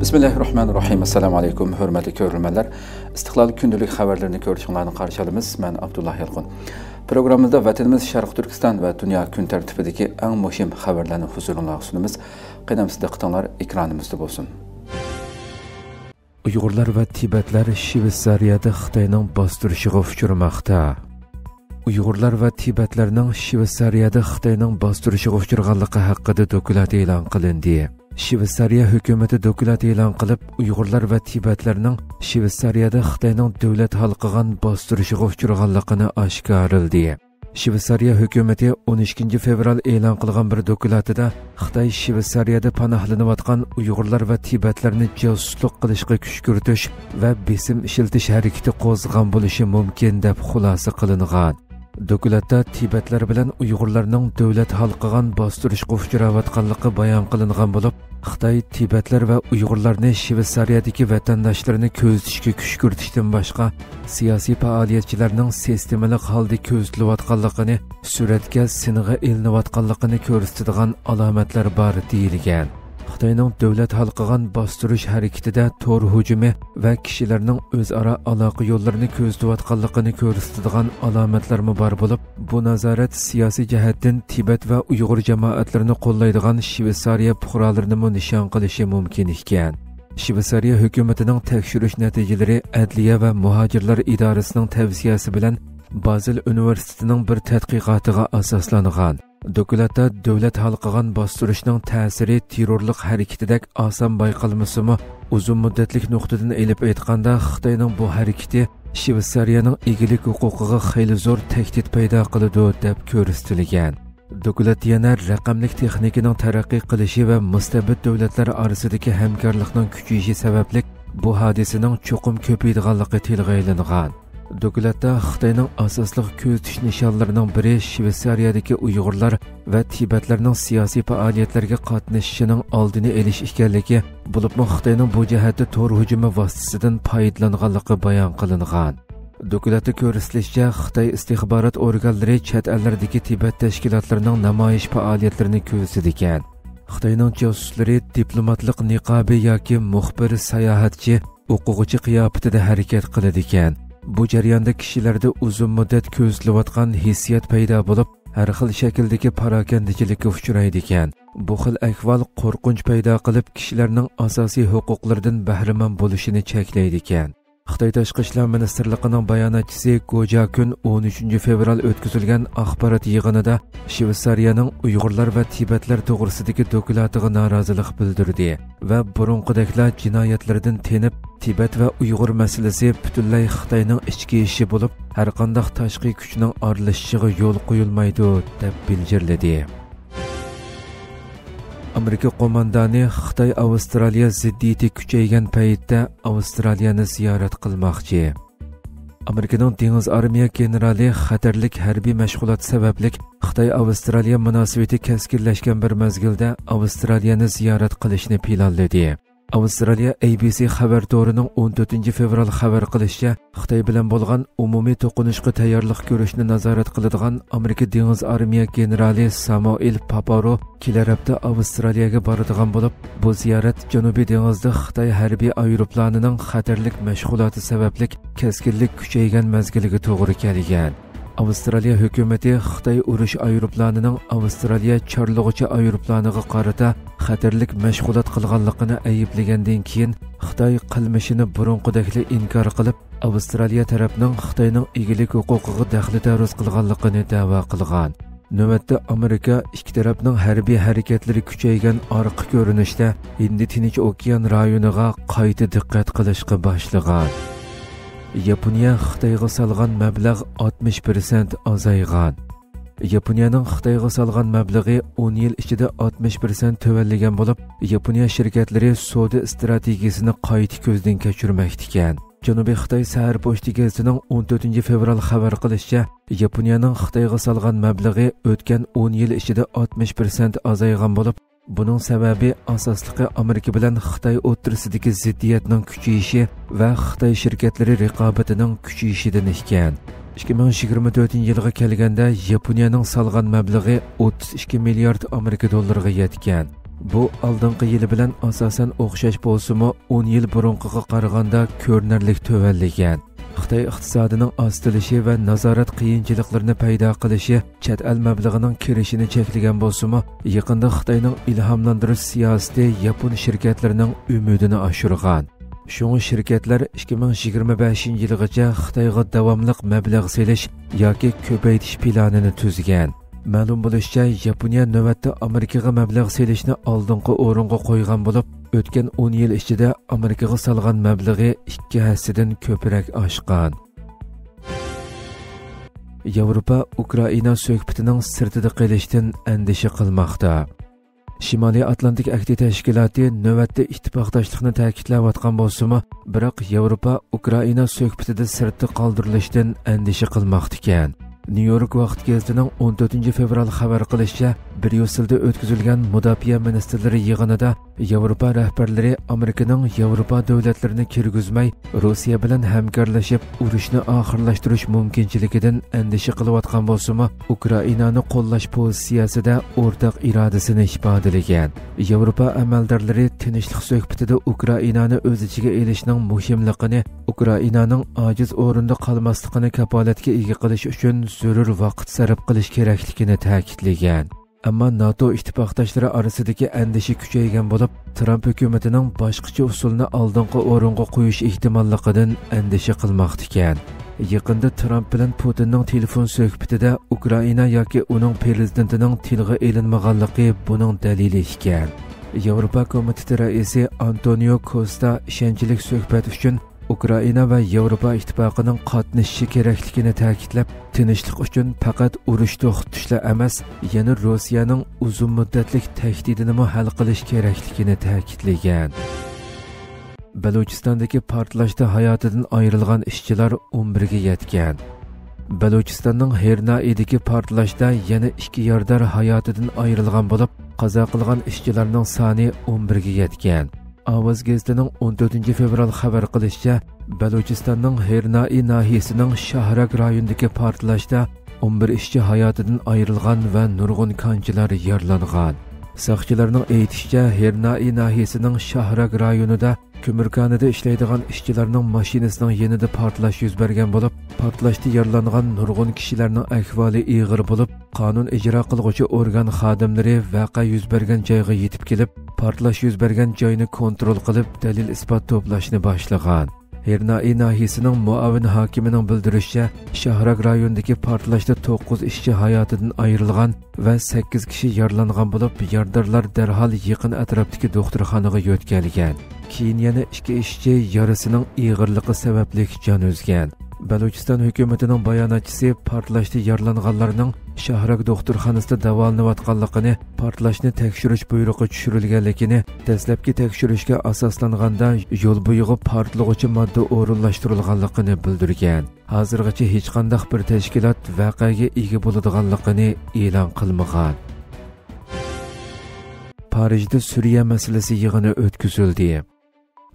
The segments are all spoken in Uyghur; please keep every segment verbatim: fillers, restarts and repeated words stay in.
بىسمىللاھىررەھمانىررەھىم. ئەسسالامۇ ئەلەيكۇم، ھۆرمەتلىك كۆرۈرمەنلەر. ئىستىقلال كۈندىلىك خەۋەرلىرىنى كۆرۈشۈڭلارنى قارشى ئالىمىز. مەن ئابدۇللا يالقۇن. پروگراممىمىزدا ۋەتىنىمىز شەرقىي تۈركىستان ۋە دۇنيا كۈن تەرتىپىدىكى ئەڭ مۇھىم خەۋەرلەرنى ھۇزۇرۇڭلارغا سۇنىمىز. قېنى ئەمىسە دىققىتىڭلار ئېكرانىمىزدا بولسۇن. ئۇيغۇرلار ۋە تىبەتلەر شىۋېتسارىيەدە خىتاينىڭ باستۇرۇشىغا ئۇچرىماقتا. ئۇيغۇرلار ۋە تىبەتلەرنىڭ شىۋېتسارىيەدە خىتاينىڭ باستۇرۇشىغا ئۇچرىغانلىقى ھەققىدە دوكلات ئېلان قىلىندى. شىۋېتسارىيە ھۆكۈمىتى دوكلات ئېلان قىلىپ، ئۇيغۇرلار ۋە تىبەتلەرنىڭ شىۋېتسارىيەدە خىتاينىڭ دۆلەت ھالقىغان باستۇرۇشىغا ئۇچرىغانلىقىنى ئاشكارىلىدى. شىۋېتسارىيە ھۆكۈمىتى ئون ئىككىنچى فېۋرال ئېلان قىلغان بىر دوكلاتىدا، خىتاي شىۋېتسارىيەدە پاناھلىنىۋاتقان ئۇيغۇرلار ۋە تىبەتلەرنى جاسۇسلۇق قىلىشقا كۈشكۈرتۈش ۋە بېسىم ئىشلىتىش ھەرىكىتى قوزغىغان بولۇشى مۇمكىن، دەپ خۇلاسە قىلىنغان. دوكلاتتا تىبەتلەر بىلەن ئۇيغۇرلارنىڭ دۆلەت ھالقىغان باستۇرۇشقا ئۇچراۋاتقانلىقى بايان قىلىنغان بولۇپ، خىتاي تىبەتلەر ۋە ئۇيغۇرلارنى شىۋېتسارىيەدىكى ۋەتەنداشلىرىنى كۆزىتىشكە كۈشكۈرتۈشتىن باشقا، سىياسىي پائالىيەتچىلەرنىڭ سىستېمىلىق ھالدا كۆزىتىلىۋاتقانلىقىنى، سۈرەتكە، سىنغا ئېلىنىۋاتقانلىقىنى كۆرسىتىدىغان ئالامەتلەر بار، دېيىلگەن. خىتاينىڭ دۆلەت ھالقىغان باستۇرۇش ھەرىكىتىدە تور ھۇجۇمى ۋە كىشىلەرنىڭ ئۆزئارا ئالاقە يوللىرىنى كۆزىتىۋاتقانلىقىنى كۆرسىتىدىغان ئالامەتلەرمۇ بار بولۇپ، بۇ نازارەت سىياسىي جەھەتتىن تىبەت ۋە ئۇيغۇر جامائەتلىرىنى قوللايدىغان شىۋېتسارىيە پۇقرالىرىنىمۇ نىشان قىلىشى مۇمكىن ئىكەن. شىۋېتسارىيە ھۆكۈمىتىنىڭ تەكشۈرۈش نەتىجىلىرى ئەدلىيە ۋە مۇھاجىرلار ئىدارىسىنىڭ تەۋسىيەسى بىلەن بازېل ئۇنىۋېرسىتېتىنىڭ بىر تەتقىقاتىغا ئاساسلانغان. دوكلاتتا دۆلەت ھالقىغان باستۇرۇشنىڭ تەسىرى تېررورلۇق ھەرىكىتىدەك ئاسان بايقالمىسىمۇ، ئۇزۇن مۇددەتلىك نۇقتىدىن ئېلىپ ئېيتقاندا، خىتاينىڭ بۇ ھەرىكىتى شىۋېتسارىيەنىڭ ئىگىلىك ھوقۇقىغا خېلى زور تەھدىت پەيدا قىلىدۇ، دەپ كۆرسىتىلگەن. دوكلات يەنە رەقەملىك تېخنىكىنىڭ تەرەققىي قىلىشى ۋە مۇستەبىت دۆلەتلەر ئارىسىدىكى ھەمكارلىقنىڭ كۈچىيىشى سەۋەبلىك بۇ ھادىسىنىڭ چوقۇم كۆپىيىدىغانلىقى تىلغا ئېلىنغان. دوكلاتتا خىتاينىڭ ئاساسلىق كۆزىتىش نىشانلىرىنىڭ بىرى شىۋېتسارىيەدىكى ئۇيغۇرلار ۋە تىبەتلەرنىڭ سىياسىي پائالىيەتلەرگە قاتنىشىشىنىڭ ئالدىنى ئېلىش ئىكەنلىكى، بولۇپمۇ خىتاينىڭ بۇ جەھەتتە تور ھۇجۇمى ۋاسىتىسىدىن پايدىلانغانلىقى بايان قىلىنغان. دوكلاتتا كۆرسىتىلىشىچە، خىتاي ئىستىخبارات ئورگانلىرى چەت ئەللەردىكى تىبەت تەشكىلاتلىرىنىڭ نامايىش پائالىيەتلىرىنى كۆزىتىدىكەن. خىتاينىڭ جاسۇسلىرى دىپلوماتلىق نىقابى ياكى مۇخبىر، ساياھەتچى، ئوقۇغۇچى قىياپىتىدە ھەرىكەت قىلىدىكەن. بۇ جەرياندا كىشىلەردە ئۇزۇن مۇددەت كۆزىتىلىۋاتقان ھېسسىيات پەيدا بولۇپ، ھەر خىل شەكىلدىكى پاراكەندىچىلىككە ئۇچرايدىكەن. بۇ خىل ئەھۋال قورقۇنچ پەيدا قىلىپ، كىشىلەرنىڭ ئاساسىي ھوقۇقلىرىدىن بەھرىمەن بولۇشىنى چەكلەيدىكەن. خىتاي تاشقى ئىشلار مىنىستىرلىقىنىڭ باياناتچىسى گو جاكۈن ئون ئۈچىنچى فېۋرال ئۆتكۈزۈلگەن ئاخبارات يىغىنىدا شىۋېتسارىيەنىڭ ئۇيغۇرلار ۋە تىبەتلەر توغرىسىدىكى دوكلاتىغا نارازىلىق بىلدۈردى ۋە بۇرۇنقىدەكلا جىنايەتلىرىدىن تېنىپ، تىبەت ۋە ئۇيغۇر مەسىلىسى پۈتۈنلەي خىتاينىڭ ئىچكى ئىشى بولۇپ، ھەرقانداق تاشقى كۈچنىڭ ئارىلىشىشىغا يول قويۇلمايدۇ، دەپ بىلجىرلىدى. ئامېرىكا قوماندانى خىتاي ئاۋسترالىيە زىددىيىتى كۈچەيگەن پەيتتە ئاۋسترالىيەنى زىيارەت قىلماقچى. ئامېرىكىنىڭ دېڭىز ئارمىيە گېنېرالى خەتەرلىك ھەربىي مەشغۇلات سەۋەبلىك خىتاي ئاۋسترالىيە مۇناسىۋىتى كەسكىنلەشكەن بىر مەزگىلدە ئاۋسترالىيەنى زىيارەت قىلىشنى پىلانلىدى. ئاۋسترالىيە ئەي بى سى خەۋەر تورىنىڭ ئون تۆتىنچى فېۋرال خەۋەر قىلىشىچە، خىتاي بىلەن بولغان ئومۇمىي توقۇنۇشقا تەييارلىق كۆرۈشنى نازارەت قىلىدىغان ئامېرىكا دېڭىز ئارمىيە گېنېرالى سامۇئېل پاپارو كېلەر ھەپتە ئاۋسترالىيەگە بارىدىغان بولۇپ، بۇ زىيارەت جەنۇبىي دېڭىزدا خىتاي ھەربىي ئايروپىلانىنىڭ خەتەرلىك مەشغۇلاتى سەۋەبلىك كەسكىنلىك كۈچەيگەن مەزگىلگە توغرا كەلگەن. ئاۋسترالىيە ھۆكۈمىتى خىتاي ئۇرۇش ئايروپىلانىنىڭ ئاۋسترالىيە چارلىغۇچى ئايروپىلانىغا قارىتا خەتەرلىك مەشغۇلات قىلغانلىقىنى ئەيىبلىگەندىن كېيىن، خىتاي قىلمىشىنى بۇرۇنقىدەكلا ئىنكار قىلىپ، ئاۋسترالىيە تەرەپنىڭ خىتاينىڭ ئىگىلىك ھوقۇقىغا دەخلى-تەرۇز قىلغانلىقىنى دەۋا قىلغان. نۆۋەتتە ئامېرىكا ئىككى تەرەپنىڭ ھەربىي ھەرىكەتلىرى كۈچەيگەن ئارقا كۆرۈنۈشتە ھىندى تىنچ ئوكيان رايونىغا قايتا دىققەت قىلىشقا باشلىغان. ياپونىيە خىتايغا سالغان مەبلەغ ئاتمىش پىرسەنت ئازايغان. ياپونىيەنىڭ خىتايغا سالغان مەبلىغى ئون يىل ئىچىدە ئاتمىش پىرسەنت تۆۋەنلىگەن بولۇپ، ياپونىيە شىركەتلىرى سودا ئىستراتېگىيىسىنى قايتا كۆزدىن كەچۈرمەكتىكەن. جەنۇبىي خىتاي سەھەر پوچتا گېزىتىنىڭ ئون تۆتىنچى فېۋرال خەۋەر قىلىشىچە، ياپونىيەنىڭ خىتايغا سالغان مەبلىغى ئۆتكەن ئون يىل ئىچىدە ئاتمىش پىرسەنت ئازايغان بولۇپ، بۇنىڭ سەۋەبى ئاساسلىقى ئامېرىكا بىلەن خىتاي ئوتتۇرىسىدىكى زىددىيەتنىڭ كۈچىيىشى ۋە خىتاي شىركەتلىرى رىقابىتىنىڭ كۈچىيىشىدىن ئىكەن. ئىككى مىڭ يىگىرمە تۆتىنچى يىلغا كەلگەندە، ياپونىيەنىڭ سالغان مەبلىغى ئوتتۇز ئىككى مىليارد ئامېرىكا دوللىرىغا يەتكەن. بۇ ئالدىنقى يىلى بىلەن ئاساسەن ئوخشاش بولسىمۇ، ئون يىل بۇرۇنقىغا قارىغاندا كۆرۈنەرلىك تۆۋەنلىگەن. خىتاي ئىقتىسادىنىڭ ئاستىلىشى ۋە نازارەت قىيىنچىلىقلىرىنى پەيدا قىلىشى چەت ئەل مەبلىغىنىڭ كىرىشىنى چەكلىگەن بولسىمۇ، يېقىندا خىتاينىڭ ئىلھاملاندۇرۇش سىياسىتى ياپون شىركەتلىرىنىڭ ئۈمىدىنى ئاشۇرغان. شۇڭا شىركەتلەر ئىككى مىڭ يىگىرمە بەشىنچى يىلغىچە خىتايغا داۋاملىق مەبلەغ سېلىش ياكى كۆپەيتىش پىلانىنى تۈزگەن. مەلۇم بولۇشىچە، ياپونىيە نۆۋەتتە ئامېرىكىغا مەبلەغ سېلىشنى ئالدىنقى ئورۇنغا قويغان بولۇپ، ئۆتكەن ئون يىل ئىچىدە ئامېرىكىغا سالغان مەبلىغى ئىككى ھەسسىدىن كۆپرەك ئاشقان. ياۋروپا ئۇكرائىنا سۆھبىتىنىڭ سىرتىدا قېلىشتىن ئەندىشە قىلماقتا. شىمالىي ئاتلانتىك ئەھدى تەشكىلاتى نۆۋەتتە ئىتتىپاقداشلىقنى تەكىتلەۋاتقان بولسىمۇ، بىراق ياۋروپا ئۇكرائىنا سۆھبىتىدە سىرتتا قالدۇرۇلۇشتىن ئەندىشە قىلماقتىكەن. نيۇ يورك ۋاقىت گېزىتىنىڭ ئون تۆتىنچى فېۋرال خەۋەر قىلىشىچە، بريۇسسېلدا ئۆتكۈزۈلگەن مۇداپىئە مىنىستىرلىرى يىغىنىدا ياۋروپا رەھبەرلىرى ئامېرىكىنىڭ ياۋروپا دۆلەتلىرىنى كىرگۈزمەي، روسىيە بىلەن ھەمكارلىشىپ ئۇرۇشنى ئاخىرلاشتۇرۇش مۇمكىنچىلىكىدىن ئەندىشە قىلىۋاتقان بولسىمۇ، ئۇكرائىنانى قوللاش پوزىتسىيەسىدە ئورتاق ئىرادىسىنى ئىپادىلىگەن. ياۋروپا ئەمەلدارلىرى تىنچلىق سۆھبىتىدە ئۇكرائىنانى ئۆز ئىچىگە ئېلىشنىڭ مۇھىملىقىنى، ئۇكرائىنانىڭ ئاجىز ئورۇندا قالماسلىقىنى كاپالەتكە ئىگە قىلىش ئۈچۈن زۆرۈر ۋاقىت سەرپ قىلىش كېرەكلىكىنى تەكىتلىگەن. ئەمما ناتو ئىتتىپاقداشلىرى ئارىسىدىكى ئەندىشە كۈچەيگەن بولۇپ، ترامپ ھۆكۈمىتىنىڭ باشقىچە ئۇسۇلنى ئالدىنقى ئورۇنغا قويۇش ئېھتىماللىقىدىن ئەندىشە قىلماقتىكەن. يېقىندا ترامپ بىلەن پۇتىننىڭ تېلېفون سۆھبىتىدە ئۇكرائىنا ياكى ئۇنىڭ پىرېزىدېنتىنىڭ تىلغا ئېلىنمىغانلىقى بۇنىڭ دەلىلى ئىكەن. ياۋروپا كومىتېتى رەئىسى ئانتونىيو كوستا ئىشەنچلىك سۆھبەت ئۈچۈن ئۇكرائىنا ۋە ياۋروپا ئىتتىپاقىنىڭ قاتنىشىشى كېرەكلىكىنى تەكىتلەپ، تىنچلىق ئۈچۈن پەقەت ئۇرۇش توختىتىشلا ئەمەس، يەنە روسىيەنىڭ ئۇزۇن مۇددەتلىك تەھدىتىنىمۇ ھەل قىلىش كېرەكلىكىنى تەكىتلىگەن. بەلۇچىستاندىكى پارتلاشتا ھاياتىدىن ئايرىلغان ئىشچىلار ئون بىرگە يەتكەن. بەلۇچىستاننىڭ ھېرنائىدىكى پارتلاشتا يەنە ئىككى يارىدار ھاياتىدىن ئايرىلغان بولۇپ، قازا قىلغان ئىشچىلارنىڭ سانى ئون بىرگە يەتكەن. ئاۋاز گېزىتىنىڭ ئون تۆتىنچى فېۋرال خەۋەر قىلىشىچە، بەلۇچىستاننىڭ ھېرنائى ناھىيىسىنىڭ شاھراگ رايونىدىكى پارتلاشتا ئون بىر ئىشچى ھاياتىدىن ئايرىلغان ۋە نۇرغۇن كانچىلار يارىلانغان. ساقچىلارنىڭ ئېيتىشىچە، ھېرنائى ناھىيىسىنىڭ شاھراگ رايونىدا كۆمۈركانىدا ئىشلەيدىغان ئىشچىلارنىڭ ماشىنىسىنىڭ يېنىدا پارتلاش يۈز بەرگەن بولۇپ، پارتلاشتا يارىلانغان نۇرغۇن كىشىلەرنىڭ ئەھۋالى ئېغىر بولۇپ، قانۇن ئىجرا قىلغۇچى ئورگان خادىملىرى ۋەقە يۈز بەرگەن جايغا يېتىپ كېلىپ، پارتلاش يۈز بەرگەن جاينى كونترول قىلىپ، دەلىل-ئىسپات توپلاشنى باشلىغان. ھېرنائى ناھىيىسىنىڭ مۇئاۋىن ھاكىمىنىڭ بىلدۈرۈشىچە، شاھراگ رايونىدىكى پارتلاشتا توققۇز ئىشچى ھاياتىدىن ئايرىلغان ۋە سەككىز كىشى يارىلانغان بولۇپ، يارىدارلار دەرھال يېقىن ئەتراپتىكى دوختۇرخانىغا يۆتكەلگەن. كېيىن يەنە ئىككى ئىشچى يارىسىنىڭ ئېغىرلىقى سەۋەبلىك جان ئۈزگەن. بەلۇچىستان ھۆكۈمىتىنىڭ باياناتچىسى پارتلاشتا يارىلانغانلارنىڭ شاھراگ دوختۇرخانىسىدا داۋالىنىۋاتقانلىقىنى، پارتلاشنى تەكشۈرۈش بۇيرۇقى چۈشۈرۈلگەنلىكىنى، دەسلەپكى تەكشۈرۈشكە ئاساسلانغاندا، يول بويىغا پارتلىغۇچى ماددا ئورۇنلاشتۇرۇلغانلىقىنى بىلدۈرگەن. ھازىرغىچە ھېچقانداق بىر تەشكىلات ۋەقەگە ئىگە بولىدىغانلىقىنى ئېلان قىلمىغان. پارىژدا سۈرىيە مەسىلىسى يىغىنى ئۆتكۈزۈلدى.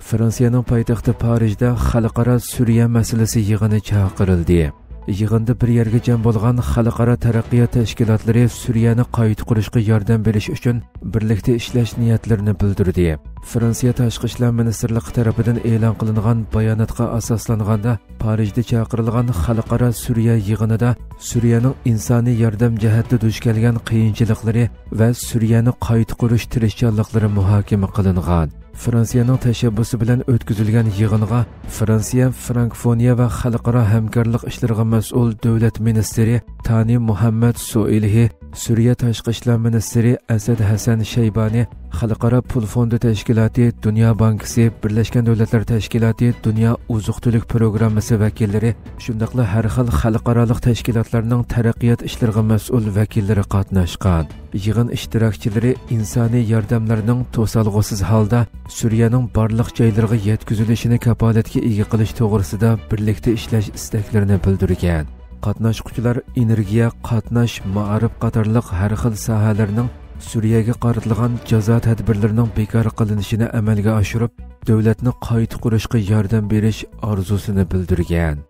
فرانسىيەنىڭ پايتەختى پارىژدا خەلقئارا سۈرىيە مەسىلىسى يىغىنى چاقىرىلدى. يىغىندا بىر يەرگە جەم بولغان خەلقئارا تەرەققىيات تەشكىلاتلىرى سۈرىيەنى قايتا قۇرۇشقا ياردەم بېرىش ئۈچۈن بىرلىكتە ئىشلەش نىيەتلىرىنى بىلدۈردى. فرانسىيە تاشقى ئىشلار مىنىستىرلىقى تەرىپىدىن ئېلان قىلىنغان باياناتقا ئاساسلانغاندا، پارىژدا چاقىرىلغان خەلقئارا سۈرىيە يىغىنىدا سۈرىيەنىڭ ئىنسانىي ياردەم جەھەتتە دۇچ كەلگەن قىيىنچىلىقلىرى ۋە سۈرىيەنى قايتا قۇرۇش تىرىشچانلىقلىرى مۇھاكىمە قىلىنغان. فرانسىيەنىڭ تەشەببۇسى بىلەن ئۆتكۈزۈلگەن يىغىنغا فرانسىيە، فرانكوفونىيە ۋە خەلقئارا ھەمكارلىق ئىشلىرىغا مەسئۇل دۆلەت مىنىستىرى تانى مۇھەممەد سوئىلھى، سۈرىيە تاشقى ئىشلار مىنىستىرى ئەسەد ھەسەن شەيبانى، خەلقئارا پۇل فوندى تەشكىلاتى، دۇنيا بانكىسى، بىرلەشكەن دۆلەتلەر تەشكىلاتى، دۇنيا ئوزۇق تۈلۈك پروگراممىسى ۋەكىللىرى، شۇنداقلا ھەر خىل خەلقئارالىق تەشكىلاتلارنىڭ تەرەققىيات ئىشلىرىغا مەسئۇل ۋەكىللىرى قاتناشقان. يىغىن ئىشتىراكچىلىرى ئىنسانىي ياردەملەرنىڭ توسالغۇسىز ھالدا سۈرىيەنىڭ بارلىق جايلىرىغا يەتكۈزۈلۈشىنى كاپالەتكە ئىگە قىلىش توغرىسىدا بىرلىكتە ئىشلەش ئىستەكلىرىنى بىلدۈرگەن. قاتناشقۇچىلار ئېنېرگىيە، قاتناش، مائارىپ قاتارلىق ھەر خىل ساھەلەرنىڭ سۈرىيەگە قارىتىلغان جازا تەدبىرلىرىنىڭ بىكار قىلىنىشىنى ئەمەلگە ئاشۇرۇپ، دۆلەتنى قايتا قۇرۇشقا ياردەم بېرىش ئارزۇسىنى بىلدۈرگەن.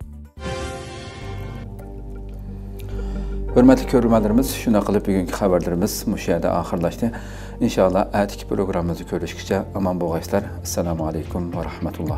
ھۆرمەتلىك كۆرۈرمەنلىرىمىز، شۇنداق قىلىپ بۈگۈنكى خەۋەرلىرىمىز مۇشۇ يەردە ئاخىرلاشتى. ئىنشائاللا، ئەتىكى پروگراممىمىزدا كۆرۈشكىچە ئامان بولغايسىلەر. ئەسسالامۇ ئەلەيكۇم ۋە رەھمەتۇللا.